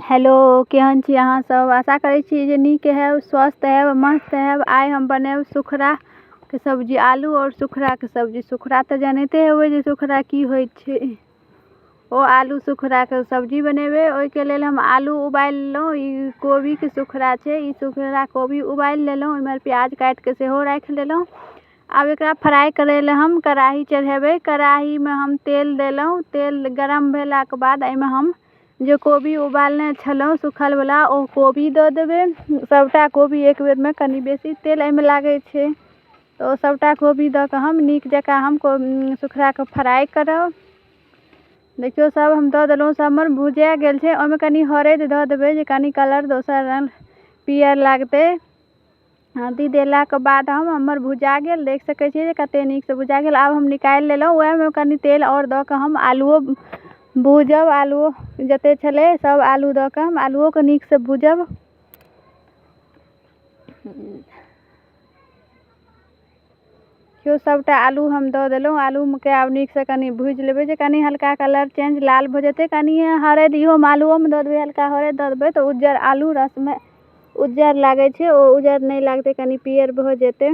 Hello, केहन छी अहाँ सब? आशा करै छी जे नीक हैब, स्वस्थ हैब, मस्त हैब। आइ हम बनायब सुखराके सब्जी, आलू आओर सुखराके सब्जी। सुखरा तऽ जनैते हेबै जे सुखरा की होइ छै। ओ आलू सुखराके सब्जी बनेबै। ओहिके लेल हम आलू उबालि लेलहुँ। ई कोबीके सुखरा छै, ई सुखरा कोबी उबालि लेलहुँ। ओहिमे प्याज काटिके सेहो राखि लेलहुँ। आब एकरा फ्राइ करै लए हम कड़ाही चढ़ेबै। कड़ाहीमे हम तेल देलहुँ। तेल गरम भेलाके बाद एहिमे हम जे कोबी उबालने छलहुँ सुखलवला, ओ कोबी दऽ देबै सबटा कोबी एक बेरमे। कनि बेसी तेल एहिमे लागै छै, तऽ ओ सबटा कोबी दऽ कऽ हम नीक जकाँ हम सुखराके फ्राइ करब। देखियौ, सब हम दऽ देलहुँ, सब हमर भुजा गेल छै। ओहिमे कनि हरैद दऽ देबै जे कनि कलर दोसर रङ्ग पियर लागतै। हरदि देलाके बाद हम हमर भुजा गेल। देख सकै छियै जे कतेक नीकसँ भुजा गेल। आब हम निकालि लेलहुँ। वएहमे कनि तेल आओर दऽ कऽ हम आलुओ भूजब। आलुओ जतेक छलै सब आलू दऽ कऽ हम आलुओके नीकसँ भूजब। देखियौ, सबटा आलू हम दऽ देलहुँ। आलूके आब नीकसँ कनि भूजि लेबै जे कनि हल्का कलर चेंज लाल भऽ जेतै। कनि हरदि इहोमे आलुओमे दऽ देबै। हल्का हरदि दऽ देबै तऽ उज्जर आलू रसमे उज्जर लागै छै, ओ उज्जर नहि लागतै, कनि पियर भऽ जेतै।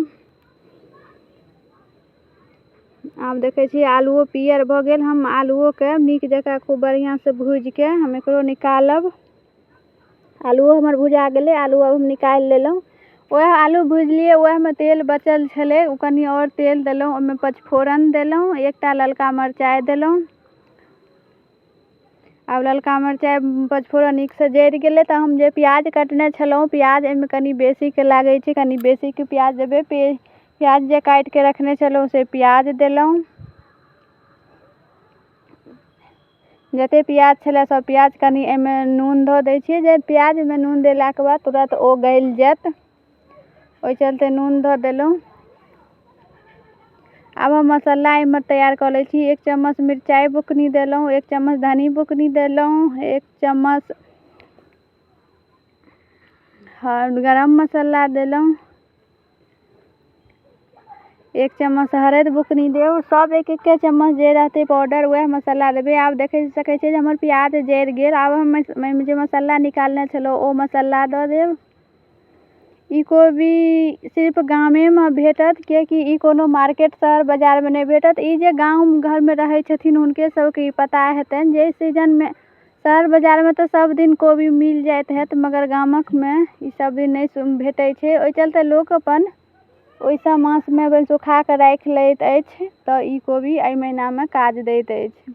आब देखै छियै आलुओ पियर भऽ गेल। हम आलुओके नीक जकाँ खूब बढ़िआँसँ भूजिके हम एकरो निकालब। आलुओ हमर भुजा गेलै, आलू आब हम निकालि लेलहुँ। वएह आलू भुजलियै, वएहमे तेल बचल छलै, ओ कनि आओर तेल देलहुँ। ओहिमे पचफोरन देलहुँ, एकटा ललका मरचाइ देलहुँ। आब ललका मरचाइ पचफोरन नीकसँ जरि गेलै तऽ हम जे प्याज कटने छलहुँ, प्याज एहिमे कनि बेसीके लागै छै, कनि बेसीके प्याज देबै। प्याज जे काटिके रखने छलहुँ से प्याज देलहुँ। जतेक प्याज छलै सब प्याज। कनि एहिमे नून धऽ दै छियै जे प्याजमे नून देलाके बाद तुरन्त ओ गलि जायत, ओहि चलते नून धऽ देलहुँ। आब हम मसाला एहिमे तैयार कऽ लै छी। 1 चम्मच मिरचाइ बुकनी देलहुँ, 1 चम्मच धनी बुकनी देलहुँ, 1 चम्मच गरम मसाला देलहुँ, 1 चम्मच हरदि बुकनी देब। सब एक एक चम्मच जे रहतै पाउडर वएह मसाला देबै। आब देख सकै छियै जे हमर प्याज जरि गेल। आब हम एहिमे जे मसाला निकालने छलहुँ ओ मसाला दऽ देब। ई कोबी सिर्फ गामेमे भेटत, किएकि ई कोनो मार्केट शहर बाजारमे नहि भेटत। ई जे गाम घरमे रहै छथिन हुनके सबके ई पता हेतनि जे सीजनमे। शहर बाजारमे तऽ सब दिन कोबी मिल जाइत हैत, मगर गामकमे ई सब दिन नहि भेटै छै। ओहि चलते लोक अपन ओहि सब मासमे अपन सुखाकऽ राखि लैत अछि, तऽ ई कोबी एहि महिनामे काज दैत अछि।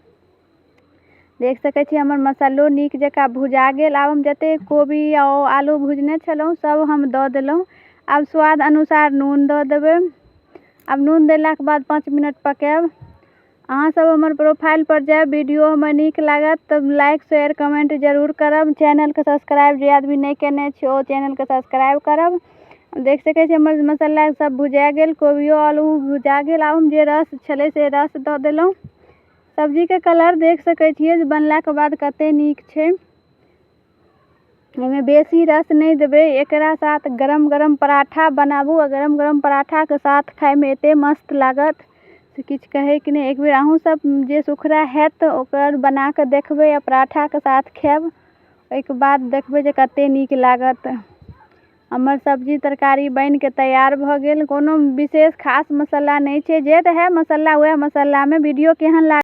देख सकै छी हमर मसालो नीक जकाँ भुजा गेल। आब हम जतेक कोबी आ आलू भुजने छलहुँ सब हम दऽ देलहुँ। आब स्वाद अनुसार नून दऽ देबै। आब नून देलाके बाद 5 मिनट पकायब। अहाँसब हमर प्रोफाइलपर जायब, वीडियो हमर नीक लागत तऽ लाइक शेयर कमेन्ट जरूर करब। चैनलके सब्सक्राइब जे आदमी नहि कयने छै ओ चैनलके सब्सक्राइब करब। देख सकै छी हमर मसाला सब भुजा गेल, कोबियो आलू भुजा गेल। आब हम जे रस छलै से रस दऽ देलहुँ। सब्जीके कलर देख सकै छियै जे बनलाके बाद कतेक नीक छै। एहिमे बेसी रस नहि देबै। एकरा साथ गरम गरम पराठा बनाबू आ गरम गरम पराठाके साथ खाइमे एतेक मस्त लागत से किछु कहैके नहि। एकबेर अहूँसब जे सुखरा हैत ओकर बनाकऽ देखबै आ पराठाके साथ खायब, ओहिके बाद देखबै जे कतेक नीक लागत। हमर सब्जी तरकारी बनिके तैयार भऽ गेल। कोनो विशेष खास मसाला नहि छै, जे रहै मसाला वएह मसालामे। वीडियो केहन लागल?